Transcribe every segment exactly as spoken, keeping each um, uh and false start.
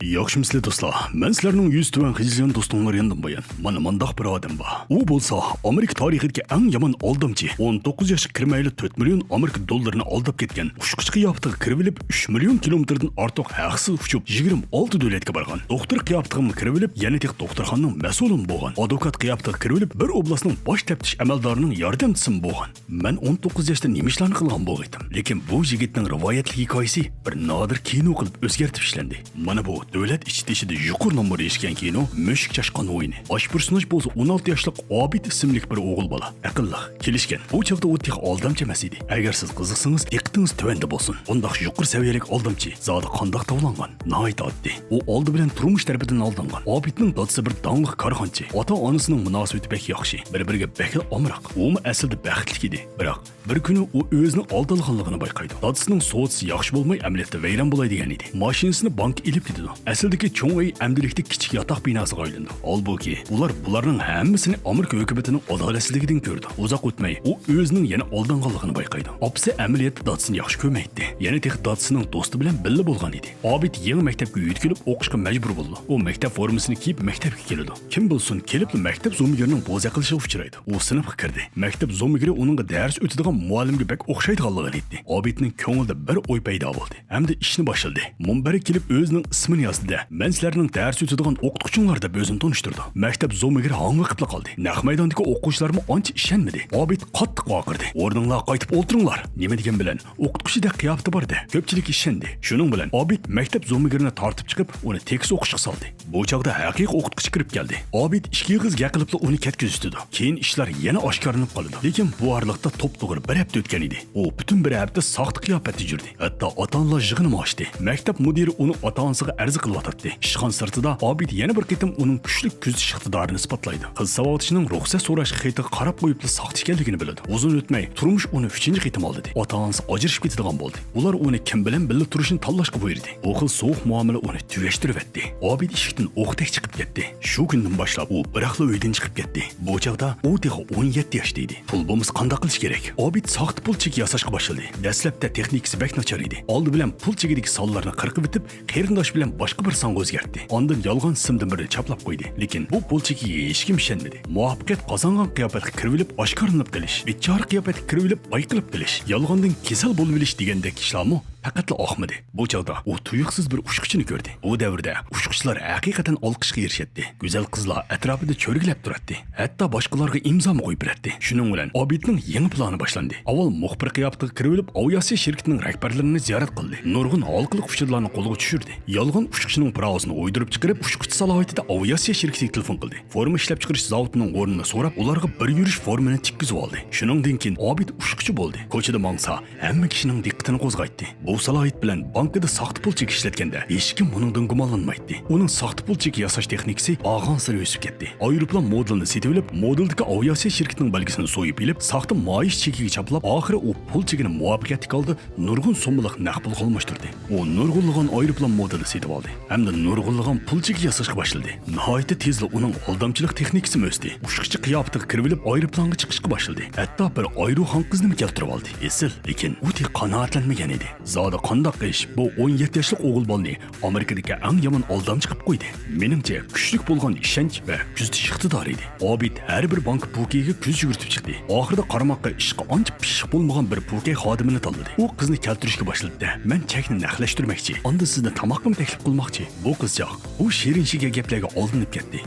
ياخشىمۇسىلەر دوستلار؟ مەن سىلەرنىڭ يۈزى تۆۋەن غېزى جان دوستۇڭلار ياندىن بايان. مانا مانداق بىر ئادەم بار. ئۇ بولسا ئامېرىكا تارىخىدىكى ئەڭ يامان ئالدامچى. ئون توققۇز ياشلىق كىرمەيلى تۆت مىليون ئامېرىكا دوللىرىنى ئالداپ كەتكەن. ئۇچقۇچ قىياپىتىگە كىرىۋېلىپ، ئۈچ مىليون كىلومېتىردىن ئارتۇق ھەقسىز ئۇچۇپ، يىگىرمە ئالتە دۆلەتكە بارغان. دوختۇر قىياپىتىگىمۇ كىرىۋېلىپ، يەنە تېخى دوختۇرخانىنىڭ مەسئۇلىمۇ بولغان. ئادۋوكات قىياپىتىگە كىرىۋېلىپ، بىر ئوبلاستنىڭ باش تەپتىش ئەمەلدارىنىڭ ياردەمچىسىمۇ بولغان. مەن ئون توققۇز ياشتا نېمە ئىشلارنى قىلغان بولغىيتتىم؟ لېكىن بۇ يىگىتنىڭ رىۋايەتلىك ھېكايىسى بىر نادىر كىنو قىلىپ ئۆزگەرتىپ ئىشلەندى. مانا بۇ دۆلەت ئىچى تېشىدا يۇقىرى نومۇر ئېرىشكەن كىنو مۈشۈك چاشقان ئويۇنى. باش پېرسوناژ بولسا ئون ئالتە ياشلىق ئابىد ئىسىملىك بىر ئوغۇل بالا. ئەقىللىق، كېلىشكەن. بۇ چاغدا ئۇ تېخى ئالدامچى ئەمەس ئىدى. ئەگەر سىز قىزىقسىڭىز، دىققىتىڭىز تۆۋەندە بولسۇن. بۇنداق يۇقىرى سەۋىيەلىك ئالدامچى زادى قانداق تاۋلانغان؟ ناھايىتى ئاددىي. ئۇ ئالدى بىلەن تۇرمۇش تەرىپىدىن ئالدانغان. ئابىدنىڭ دادىسى بىر داڭلىق كارخانىچى. ئاتا-ئانىسىنىڭ مۇناسىۋىتى بەك ياخشى. بىر-بىرىگە بەكلا ئامراق. ئۇمۇ ئەسلىدە بەختلىك ئىدى. بىراق، بىر كۈنى ئۇ ئۆزىنى ئالدالغانلىقىنى بايقايدۇ. دادىسىنىڭ سودىسى ياخشى بولماي، ئەمەلىيەتتە ۋەيران بولاي دېگەن ئىدى. ماشىنىسىنى بانكا ئېلىپ كېتىدۇ. ئەسلىدىكى چوڭ ئۆي ئەمدىلىكتە كىچىك ياتاق بىناسىغا ئايلىنىدۇ. ھالبۇكى، ئۇلار بۇلارنىڭ ھەممىسىنى ئامېرىكا ھۆكۈمىتىنىڭ ئادالەتسىزلىكىدىن كۆرىدۇ. ئۇزاق ئۆتمەي، ئۇ ئۆزىنىڭ يەنە ئالدانغانلىقىنى بايقايدۇ. ئاپىسى ئەمەلىيەتتە دادىسىنى ياخشى كۆرمەيتتى. يەنە تېخى دادىسىنىڭ دوستى بىلەن بىللە بولغان ئىدى. ئابىد يېڭى مەكتەپكە يۆتكىلىپ ئوقۇشقا مەجبۇر بولىدۇ. ئۇ مەكتەپ فورمىسىنى كىيىپ مەكتەپكە كېلىدۇ. كىم بىلسۇن، كېلىپلا مەكتەپ زومىگىرىنىڭ بوزەك قىلىشىغا ئۇچرايدۇ. ئۇ سىنىپقا كىردى. مەكتەپ زومىگىرى ئۇنىڭغا دەرس ئۆتىدىغان مۇئەللىمگە بەك ئوخشايدىغانلىقىنى ئېيتتى. ئابىدنىڭ كۆڭلىدە بىر ئوي پەيدا بولدى ھەمدە ئىشنى باشلىدى. مۇنبەرگە كېلىپ ئۆزىنىڭ ئىسمىنى يازدى-دە، مەن سىلەرنىڭ دەرس ئۆتىدىغان ئوقۇتقۇچىڭلار دەپ ئۆزىنى تونۇشتۇردى. مەكتەپ زومىگىرى ھاڭۋېقىپلا قالدى. نەق مەيداندىكى ئوقۇغۇچىلارمۇ ئانچە ئىشەنمىدى. ئابىد قاتتىق ۋارقىرىدى. ئورنۇڭلارغا قايتىپ ئولتۇرۇڭلار! نېمە دېگەن بىلەن ئوقۇتقۇچىدەك قىياپىتى بار ئىدى. كۆپچىلىك ئىشەندى. شۇنىڭ بىلەن ئابىد مەكتەپ زومىگىرىنى تارتىپ چىقىپ، ئۇنى تېكىس ئوقۇشقا سالدى. بۇ چاغدا ھەقىقىي ئوقۇتقۇچى كىرىپ كەلدى. ئابىد ئىككى ئېغىز گەپ قىلىپلا ئۇنى كەتكۈزۈۋېتىدۇ. كېيىن ئىشلار يەنە ئاشكارىلىنىپ قالىدۇ. لېكىن بۇ ئارىلىقتا توپتوغرا بىر ھەپتە ئۆتكەن ئىدى. ئۇ پۈتۈن بىر ھەپتە ساختا قىياپەتتە يۈردى. ھەتتا ئاتا-ئانىلار يىغىنىمۇ ئاچتى. مەكتەپ مۇدىرى ئۇنىڭ ئاتا-ئانىسىغا ئەرز قىلىۋاتاتتى. ئىشخانا سىرتىدا ئابىد يەنە بىر قېتىم ئۇنىڭ كۈچلۈك كۆزىتىش ئىقتىدارىنى ئىسپاتلايدۇ. قىز ساۋاقدىشىنىڭ رۇخسەت سوراش خېتىغا قاراپ قويۇپلا ساختا ئىكەنلىكىنى بىلىدۇ. ئۇزۇن ئۆتمەي تۇرمۇش ئۇنى ئۈچىنچى قېتىم ئالدىدى. ئاتا-ئانىسى ئاجرىشىپ كېتىدىغان بولدى. ئۇلار ئۇنى كىم بىلەن بىللە تۇرۇشنى تاللاشقا بۇيرۇدى. بۇ خىل سوغۇق مۇئامىلە ئۇنى تۈگەشتۈرۈۋەتتى. ئابىد ئىشىكتىن ئوقتەك چىقىپ كەتتى. شۇ كۈندىن باشلاپ ئۇ بىراقلا ئۆيدىن چىقىپ كەتتى. بۇ چاغدا ئۇ تېخى ئون يەتتە ياشتا ئىدى. پۇل بولمىسا قانداق قىلىش كېرەك؟ ئابىد ساختا پۇل چېكى ياساشقا باشلىدى. دەسلەپتە تېخنىكىسى بەك ناچار ئىدى. ئالدى بىلەن پۇل چېكىدىكى سانلارنى قىرقىۋېتىپ، قېرىنداش بىلەن باشقا بىر سانغا ئۆزگەرتتى. ئاندىن يالغان سىمدىن بىرنى چاپلاپ قويدى. لېكىن بۇ پۇل چېكىگە ھېچكىم ئىشەنمىدى. مۇۋەپپەقىيەت قازانغان قىياپەتكە كىرىۋېلىپ ئاشكارىلىنىپ قېلىش، بىچارە قىياپەتكە كىرىۋېلىپ بايقىلىپ قېلىش، يالغاندىن كېسەل بولۇۋېلىش دېگەندەك ئىشلارمۇ پەقەتلا ئاقمىدى. بۇ چاغدا ئۇ تۇيۇقسىز بىر ئۇچقۇچىنى كۆردى. بۇ دەۋردە ئۇچقۇچىلار ھەقىقەتەن ئالقىشقا ئېرىشەتتى. گۈزەل قىزلار ئەتراپىدا چۆرگىلەپ تۇراتتى. ھەتتا باشقىلارغا ئىمزامۇ قويۇپ بېرەتتى. شۇنىڭ بىلەن ئابىدنىڭ يېڭى پىلانى باشلاندى. ئاۋۋال مۇخبىر قىياپىتىگە كىرىۋېلىپ، ئاۋىئاتسىيە شىركىتىنىڭ رەھبەرلىرىنى زىيارەت قىلدى. نۇرغۇن ھالقىلىق ئۇچۇرلارنى قولغا چۈشۈردى. يالغان ئۇچقۇچىنىڭ پىراۋىسىنى ئويدۇرۇپ چىقىرىپ، ئۇچقۇچى سالاھىيىتىدە ئاۋىئاتسىيە شىركىتىگە تېلېفون قىلدى. فورما ئىشلەپچىقىرىش زاۋۇتىنىڭ ئورنىنى سوراپ، ئۇلارغا بىر يۈرۈش فورمىنى تىككۈزۈۋالدى. شۇنىڭدىن كېيىن ئابىد ئۇچقۇچى بولدى. كوچىدا ماڭسا، ھەممە كىشىنىڭ دىققىتىنى قوزغايتتى. بۇ سالاھىيەت بىلەن بانكىدا ساختا پۇل چېكى ئىشلەتكەندە، ھېچكىم ئۇنىڭدىن گۇمانلانمايتتى. ئۇنىڭ ساختا پۇل چېكى ياساش تېخنىكىسى بارغانسېرى ئۆسۈپ كەتتى. ئايروپىلان مودېلىنى سېتىۋېلىپ، مودېلدىكى ئاۋىئاتسىيە شىركىتىنىڭ بەلگىسىنى سويۇپ ئېلىپ، ساختا مائاش چېكىگە چاپلاپ، ئاخىرى ئۇ پۇل چېكىنى مۇۋەپپەقىيەتلىك ھالدا نۇرغۇن سوممىلىق نەق پۇلغا ئالماشتۇردى. ئۇ نۇرغۇنلىغان ئايروپىلان مودېلى سېتىۋالدى ھەمدە نۇرغۇنلىغان پۇل چېكى ياساشقا باشلىدى. ناھايىتى تېزلا ئۇنىڭ ئالدامچىلىق تېخنىكىسىمۇ ئۆستى. ئۇچقۇچى قىياپىتىگە كىرىۋېلىپ، ئايروپىلانغا چىقىشقا باشلىدى. ھەتتا بىر ئايرۇ خانقىزنىمۇ كەلتۈرۈۋالدى. ئېسىل، لېكىن ئۇ تېخى قانائەتلەنمىگەن ئىدى. زادى قانداق ئىش، بۇ ئون يەتتە ياشلىق ئوغۇل بالىنى ئامېرىكىدىكى ئەڭ يامان ئالدامچى قىلىپ قويدى. مېنىڭچە، كۈچلۈك بولغان ئىشەنچ ۋە كۆزىتىش ئىقتىدارى ئىدى. ئابىد ھەر بىر بانكا پوكىيىگە كۆز يۈگۈرتۈپ چىقتى. ئاخىرىدا قارىماققا ئىشقا ئانچە پىششىق بولمىغان بىر پوكەي خادىمىنى تاللىدى. ئۇ قىزنى كەلتۈرۈشكە باشلىدى-دە، مەن چەكنى نەقلەشتۈرمەكچى، ئاندىن سىزنى تاماققىمۇ تەكلىپ قىلماقچى. بۇ قىزچاق بۇ شېرىن-شېكەر گەپلەرگە ئالدىنىپ كەتتى.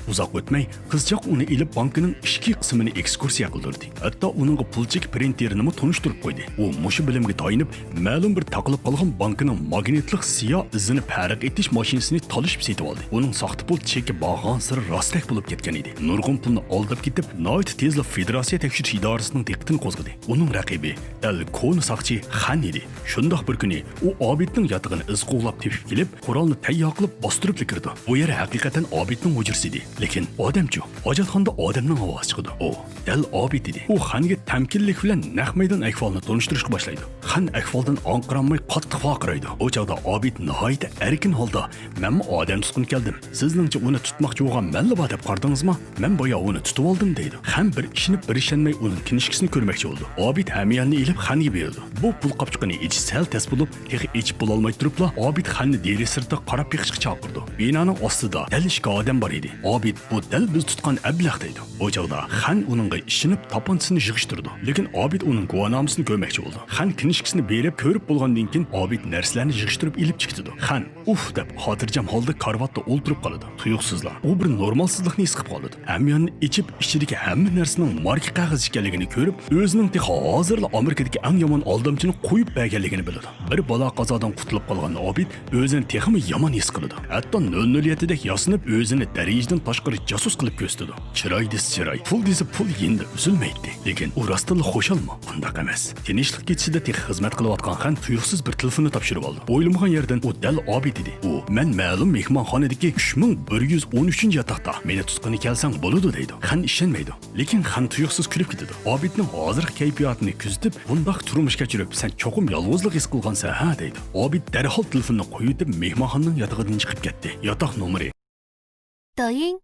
ئۇزاق ئۆتمەي، قىزچاق ئۇنى ئېلىپ بانكىنىڭ ئىچكى قىسمىنى ئېكسكۇرسىيە قىلدۇردى. ھەتتا ئۇنىڭغا پۇل چېكى پرىنتېرىنىمۇ تونۇشتۇرۇپ قويدى. ئۇ مۇشۇ بىلىمگە تايىنىپ، مەلۇم بىر تاقىلىپ قالغان بانكىنىڭ ماگنىتلىق سىياھ ئىزىنى پەرق ئېتىش ماشىنىسىنى تالىشىپ سېتىۋالدى. ئۇنىڭ ساختا پۇل چېكى بارغانسېرى راستتەك بولۇپ كەتكەن ئىدى. نۇرغۇن پۇلنى ئالداپ كېتىپ، ناھايىتى تېزلا فېدېراتسىيە تەكشۈرۈش ئىدارىسىنىڭ دىققىتىنى قوزغىدى. ئۇنىڭ رەقىبى دەل كونا ساقچى خەن ئىدى. شۇنداق بىر كۈنى ئۇ ئابىدنىڭ ياتىقىنى ئىز قوغلاپ تېپىپ كېلىپ، قورالنى تەييار قىلىپ باستۇرۇپلا كىرىدۇ. بۇ يەر ھەقىقەتەن ئابىدنىڭ ھۇجرىسى ئىدى. لېكىن ئادەمچۇ؟ ھاجەتخانىدا ئادەمنىڭ ئاۋازى چىقىدۇ. ئۇ دەل ئابىد ئىدى. ئۇ خەنگە تەمكىنلىك بىلەن نەق مەيدان ئەھۋالىنى تونۇشتۇرۇشقا باشلايدۇ. خەن ئەھۋالدىن ئاڭقىرالماي قاتتىق ۋارقىرايدۇ. ئۇ چاغدا ئابىد ناھايىتى ئەركىن ھالدا، مەنمۇ ئادەم تۇتقىلى كەلدىم. سىزنىڭچە ئۇنى تۇتماقچى بولغان مەنلا بار دەپ قارىدىڭىزما؟ مەن بايا ئۇنى تۇتۇۋالدىم دەيدۇ. خەن بىر ئىشىنىپ بىر ئىشەنمەي ئۇنىڭ كىنىشكىسىنى كۆرمەكچى بولىدۇ. ئابىد ھەمياننى ئېلىپ خەنگە بېرىدۇ. بۇ پۇل قاپچۇقىنى ئېچىش سەل تەس بولۇپ، تېخى ئېچىپ بولالماي تۇرۇپلا، ئابىد خەننى دېرىزە سىرتىغا قاراپ بېقىشقا چاقىرىدۇ. بىنانىڭ ئاستىدا دەل ئىككى ئادەم بار ئىدى. ئابىد، بۇ دەل بىز تۇتقان ئەبلەخ دەيدۇ. ئۇ چاغدا خەن ئۇنىڭغا ئىشىنىپ تاپانچىسىنى يىغىشتۇرىدۇ. لېكىن ئابىد ئۇنىڭ گۇۋاھنامىسىنى كۆرمەكچى بولىدۇ. خەن كىنىشكىسىنى بېرىپ كۆرۈپ بولغاندىن كېيىن ئابىد نەرسىلەرنى يىغىشتۇرۇپ ئېلىپ چىقىدۇ. خەن ئۇھ دەپ خاتىرجەم ھالدا كارىۋاتتا ئولتۇرۇپ قالىدۇ. تۇيۇقسىزلا ئۇ بىر نورمالسىزلىقنى ھېس قىلىپ قالىدۇ. ھەمياننى ئېچىپ ئىچىدىكى ھەممە نەرسىنىڭ ماركا قەغەز ئىكەنلىكىنى كۆرۈپ، ئۆزىنىڭ تېخى ھازىرلا ئامېرىكىدىكى ئەڭ يامان ئالدامچىنى قويۇپ بەرگەنلىكىنى بىلىدۇ. بىر بالا قازادىن قۇتۇلۇپ قالغان ئابىد ئۆزىنى تېخىمۇ يامان ھېس قىلىدۇ. ھەتتا نۆل نۆل يەتتىدەك ياسىنىپ، ئۆزىنى دەرىجىدىن تاشقىرى جاسۇس قىلىپ كۆرسىتىدۇ. چىراي دېسە چىراي، پۇل دېسە پۇل يېنىدا ئۈزۈلمەيتتى. لېكىن ئۇ راستتىنلا خۇشالمۇ؟ ئۇنداق ئەمەس. تىنچلىق كېچىسىدە تېخى خىزمەت قىلىۋاتقان خەن تۇيۇقسىز بىر تېلېفوننى تاپشۇرۇۋالدى. ئويلىمىغان يەردىن ئۇ دەل ئابىد ئىدى. ئۇ، مەن مەلۇم مېھمانخانىدىكى ئۈچ مىڭ بىر يۈز ئون ئۈچىنچى ياتاقتا، مېنى تۇتقىلى كەلسەڭ بولىدۇ دەيدۇ. خەن ئىشەنمەيدۇ. لېكىن خەن تۇيۇقسىز كۈلۈپ كېتىدۇ. ئابىدنىڭ ھازىرقى كەيپىياتىنى كۆزىتىپ، بۇنداق تۇرمۇش كەچۈرۈپ سەن چوقۇم يالغۇزلۇق ھېس قىلغانسەن ھە دەيدۇ. ئابىد دەرھال تېلېفوننى قويۇۋېتىپ مېھمانخانىنىڭ ياتىقىدىن چىقىپ كەتتى. ياتاق نومۇرى. 抖音